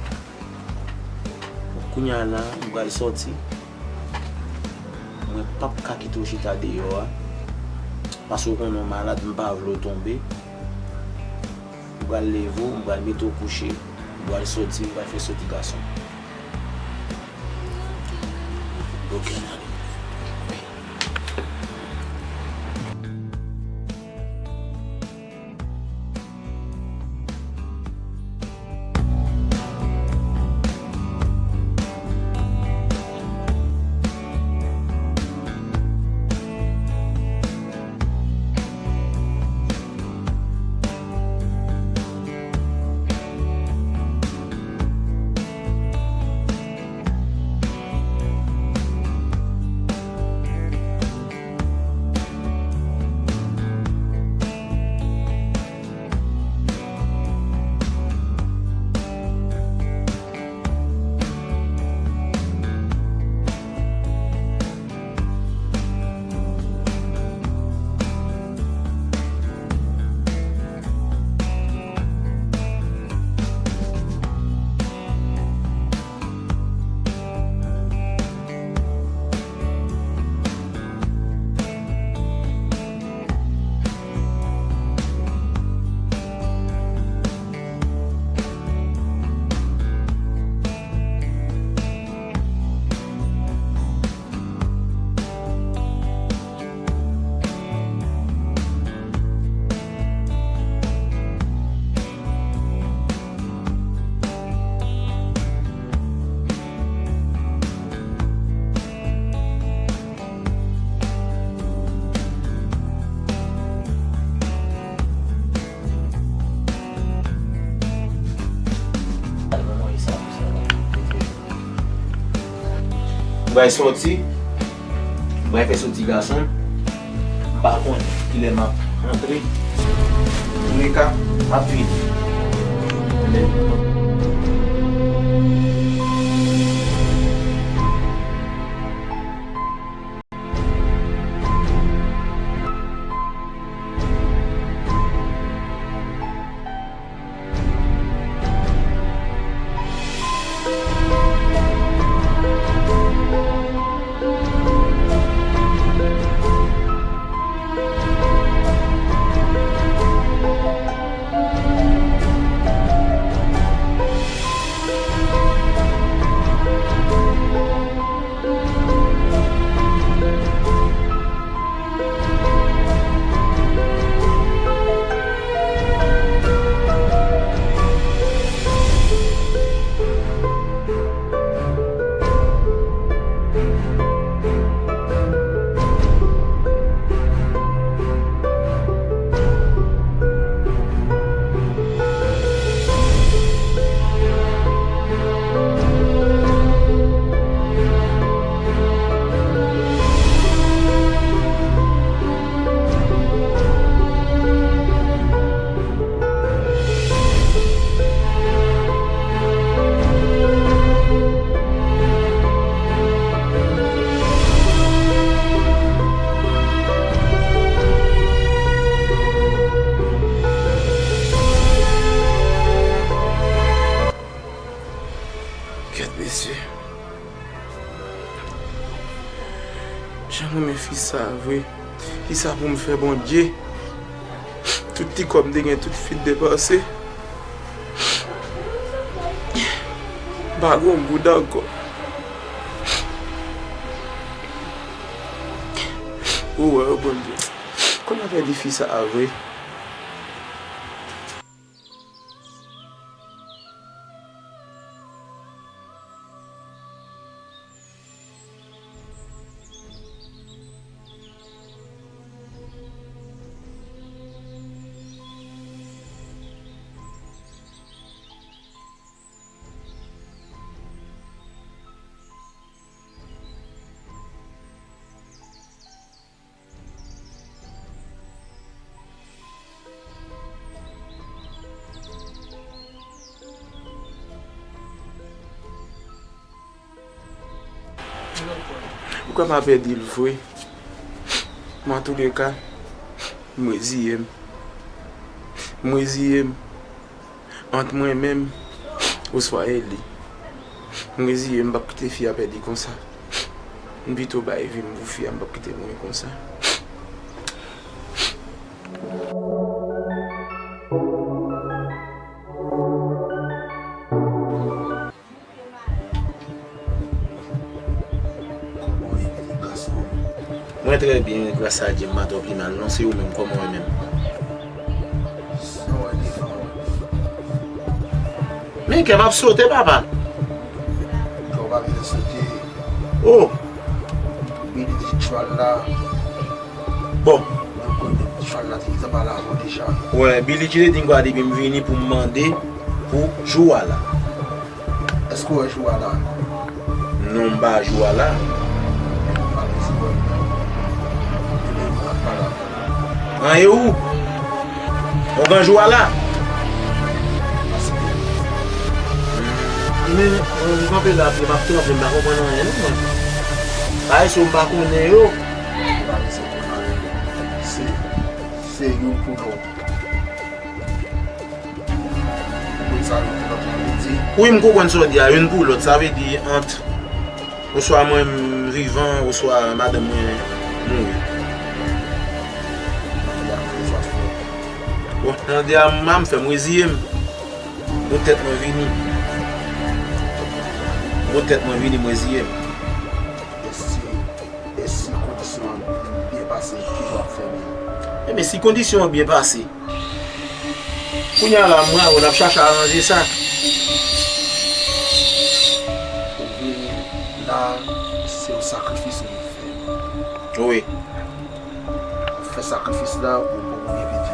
Bon, kounye a la, m pral sòti. Mwen p ap ka kite w chita deyò a. Paske w konnen w malad, m pa vle w tonbe. M pral leve w, m pral mete w kouche, m pral sòti, m pral fè sòti gason. Ok, m ale. Pral sòti, pral fè soti gason. M pa konn kilè m ap rantre. Antouleka, m ap vini. Kèt, mesye. Jan m renmen fi sa a vre. Kisa pou m fè, Bondye? Tout ti kòb m te gen, tout fin depanse. M pa gen yon goud ankò. Ou wè, Bondye. Kòman m ap fè di fi sa a vre? Ou kwè m a pèdi l vre? Men antouleka, m reziye m. M reziye m. Ant mwen menm oswa e li. M reziye m, m p ap kite fi a pèdi konsa. M pito bay vi m pou fi a, m p ap kite l mouri konsa. Mwen trè byen, gras a Dye, m pa twò pi mal non. Se ou menm, kòman w ye menm? Men kè m ap sote, papa. Kè w pa bezwen sote. Oh! Billy di chwal la. Bon. Mwen konnen chwal la te gentan pale avè w deja. Wè, Billy Jean te di m kwa depi m vini pou m mande pou jou a la. Èske w wè jou a la? Non, m pa jou a la. Pale se bò nan. Ebyen, nou ap pale avè w. An e ou? Ou gen jou a la? Paske. Men, m kanpe la, pye m ap tranble, m pa konprann anyen, non, mwen. Bagay sa yo m pa konnen yo. Ou pa bezwen konn anyen. Se, se youn pou lòt. Moun sa yo pou lòt la, li di. Wi, m konprann sa w di a, youn pou lòt, sa vle di ant oswa mwen m vivan, oswa madanm mwen mouri. Bon, jan w di a, m, m fè m reziye m. Bon tèt mwen vini. Bon tèt mwen vini, m reziye m. E si, e si kondisyon an byen pase, ki jan w ap fè menm? Ebyen, si kondisyon an byen pase, kounye a la, mwen avè w n ap chache aranje sa. Ou vini la, se yon sakrifis ou vin fè. Wi. Fè sakrifis la, ou poko gen pitit.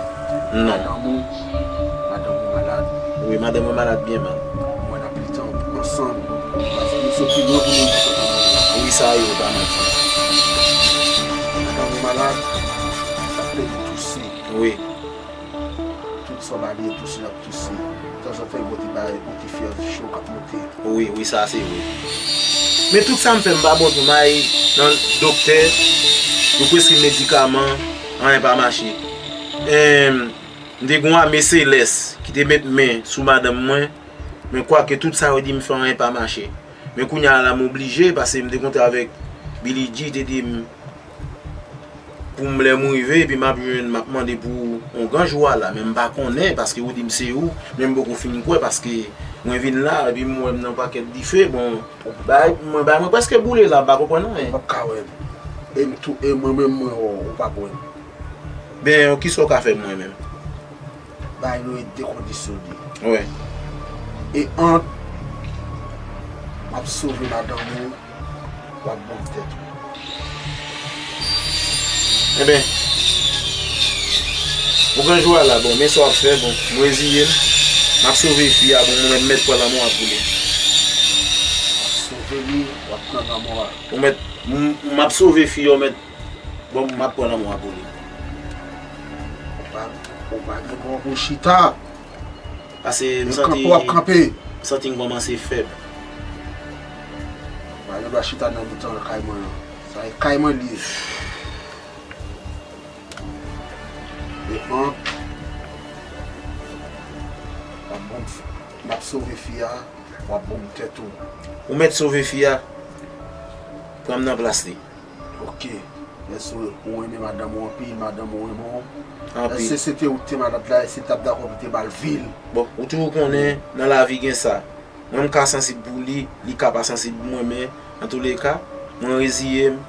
Non. Madanm ou, madanm ou malad. Wi, madanm mwen malad byen mal. Mwen n ap lite ansanm. Paske nou sot pi lwen pou nou rive kote nou ye la. Wi, Sa yo pa manti. Madanm ou malad, sa plede touse. Wi. Tout sa w ba li, touse l ap touse. Tanzantan, yon ti bagay, yon ti fyèv cho k ap monte. Wi, wi, sa se vre. Men tout sa m fè, m pa bon tou, m al nan doktè, yo preskri medikaman, anyen pa mache. Em, m te gen yon ame selès ki te met men sou madanm mwen, men kwake tout sa yo di m fè, anyen pa mache. Men kounye a la, m oblije, paske m te kontre avèk Billy G, te di m, pou m lè m rive, epi m ap jwenn, m ap mande pou yon gran jou a la, men m pa konnen, paske ou di m se ou, men m poko fin kwè, paske mwen vin la, epi m wè m nan pakèt dife, bon, bay, mwen, bay mwen prèske boule la, m pa konprann anyen. Ou p ap ka wè m. E m tou, e mwen menm, mwen wè w, ou p ap wè m. Ben, kisa w ka fè mwen menm? Bay nou e dekondisyone. Wi. E ant m ap sove madanm ou, w ap ban m tèt ou. Enben, yon gran jou a la, bon, men sa w ap fè, bon, m reziye m. M ap sove fi a, bon, mwen menm m mèt pran lanmò a pou li. W ap sove li, w ap pran lanmò a. Ou mèt, m, m ap sove fi a, ou mèt, bon, m ap pran lanmò a pou li. Ou pa, ou pa gen dwa pou chita. Paske m santi, w ap kanpe. M santi m kòmanse fèb. Ou pa gen dwa chita nan mitan kay mwen an. Sa e kay mwen li ye. E an, w ap ban m, m ap sove fi a, w ap ban m tèt ou. Ou mèt sove fi a, pran m nan plas li. Ok. Èske ou renmen madanm ou anpil, madanm ou renmen w? Anpil. Èske se te ou ki te malad la, èske li t ap dakò pou te ba l vi l? Bon, ou toujou konnen, nan lavi gen sa. Mwen, m ka sansib pou li, li ka pa sansib pou mwen, men, antouleka, mwen reziye m,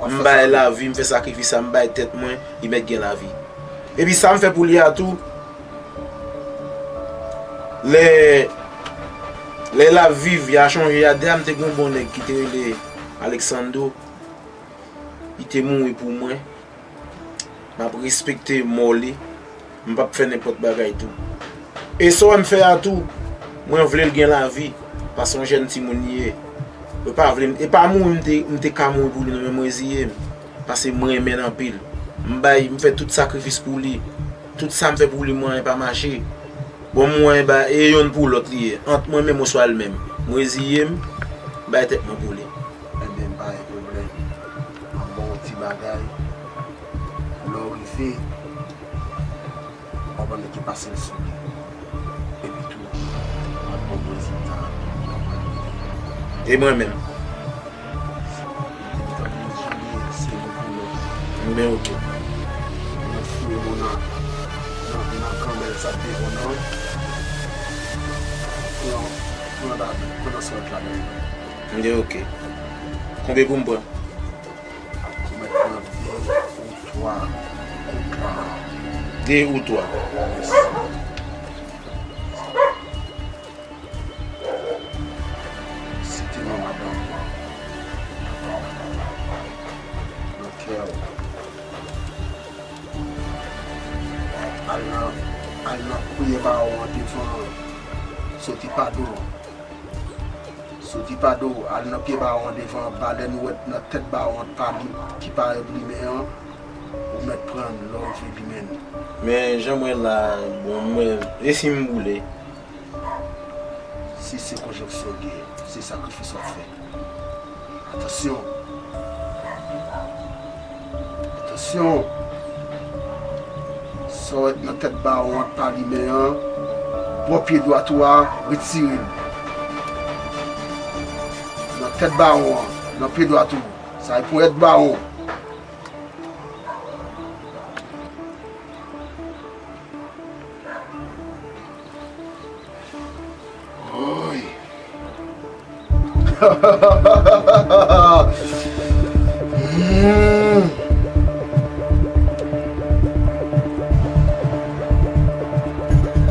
m bay lavi, m fè sakrifis sa, m bay tèt mwen, li mèt gen lavi. Epi sa m fè pou li a tou, lè, lè l ap viv, y a chonje a, deja m te gen yon bon nèg ki te rele Alexandro. Li te mouri pou mwen. M ap respekte mò li. M p ap fè nenpòt bagay tou. E sa w wè m fè a tou, mwen vle l gen lavi, paske yon jèn timoun li ye. Yo pa vle m, e pa mouri m te, m te ka mouri pou li non, men m reziye m, paske m renmen l anpil. M bay, m fè tout sakrifis pou li. Tout sa m fè pou li, mwen, e pa mache. Bon, mwen, ba, e yonn pou lòt li ye. Ant mwen menm oswa l menm. M reziye m, m bay tèt mwen pou li. Enben, pa gen pwoblèm. M ap ba w yon ti bagay. Lè w rive, w ap wè nèg ki pase l sou li. Epi tou, w ap ban m rezilta a. E mwen menm? Depi tankou nou jwenn li, se youn pou lòt. Men ok. Mwen fouye mwen nan, nan, nan kanmèl sa devan nan. Pran, pran la, pran nan sòt la, men. Men ok. Konbyen pou m pran? Ou mèt pran de ou twa kout la. De ou twa. Yes. Site non madanm ou an nan kè w. Al nan, al nan pye bawon an devan, soti pa do. Soti pa do, al nan pye bawon an devan, balèn ou wè nan tèt bawon an pa li, ki parèt limen an, ou mèt pran l lè w rive limen l. Men jan m wè l la, bon, mwen, e si m boule? Si se konjonksyon gen, se sakrifis w ap fè. Atansyon! Atansyon! Sa w wè nan tèt bawon an k pa limen an, bò pye dwat ou a, retire l. Nan tèt bawon an, nan pye dwat ou, sa e ponyèt bawon. Woy. Hmm.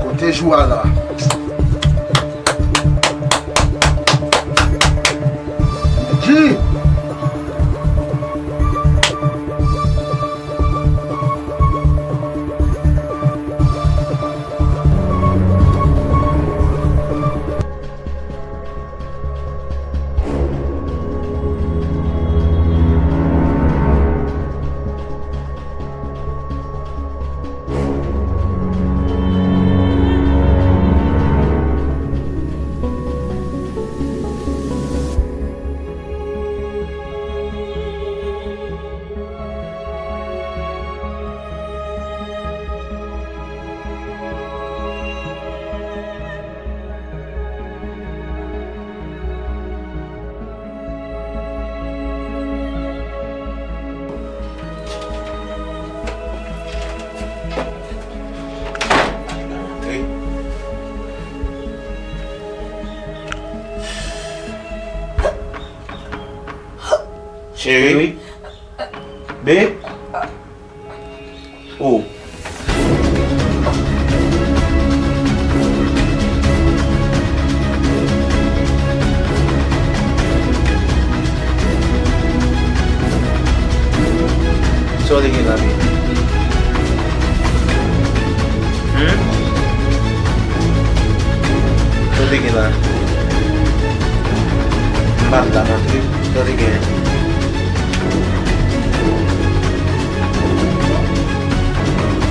Kote jou a la? Di. Eric? Be? Oh. Sa w te gen la, Be? Hmm? Sa w te gen la? M pa t la, m antre. Sa w te gen?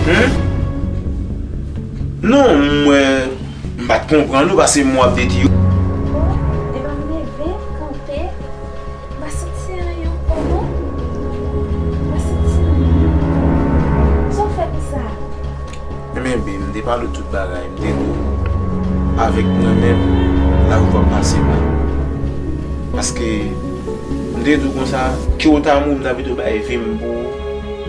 Hmm? Non, m wè, m pa t konprann ou, paske m w ap detwi. Bon, e pa m leve, m kanpe. M pa santi anyen ankò non. M pa santi anyen. Sa w fè konsa? Ebyen, Be, m te pale w tout bagay. M te di w, avèk mwen menm, lavi w p ap pase mal. Paske, m te di w konsa, ke w ta mouri, m ta pito bay vi m pou ou,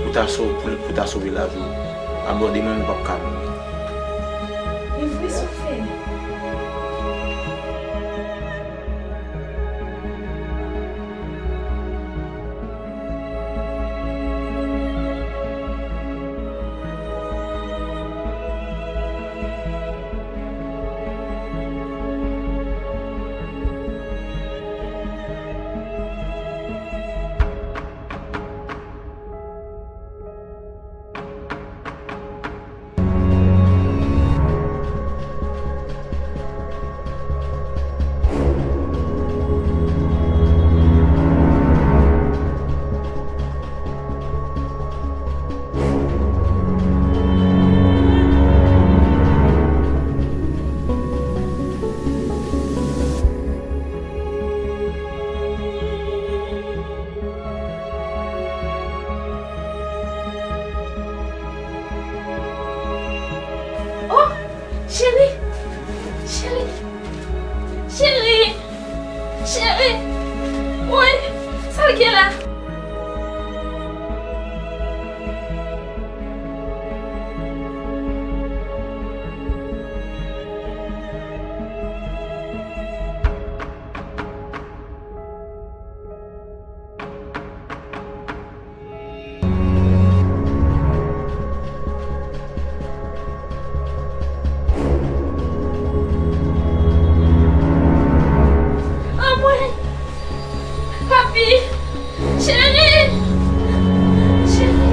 pou ta so-, pou, pou ta sove lavi w. Abòde mwen, m p ap ka mouri. E vre sa w fè. Oh, cheri! Cheri! Cheri! Cheri! Woy! Sa l gen la? Anmwey! Papi! Cheri! Cheri!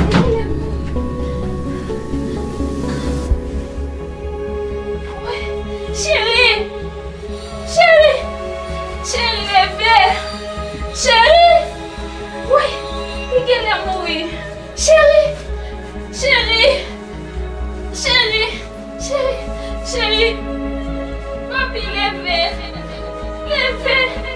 Li genlè mouri. Woy! Cheri! Cheri! Cheri, leve! Cheri! Woy, li genlè mouri. Cheri! Cheri! Cheri! Cheri! Cheri! Papi, leve! Leve!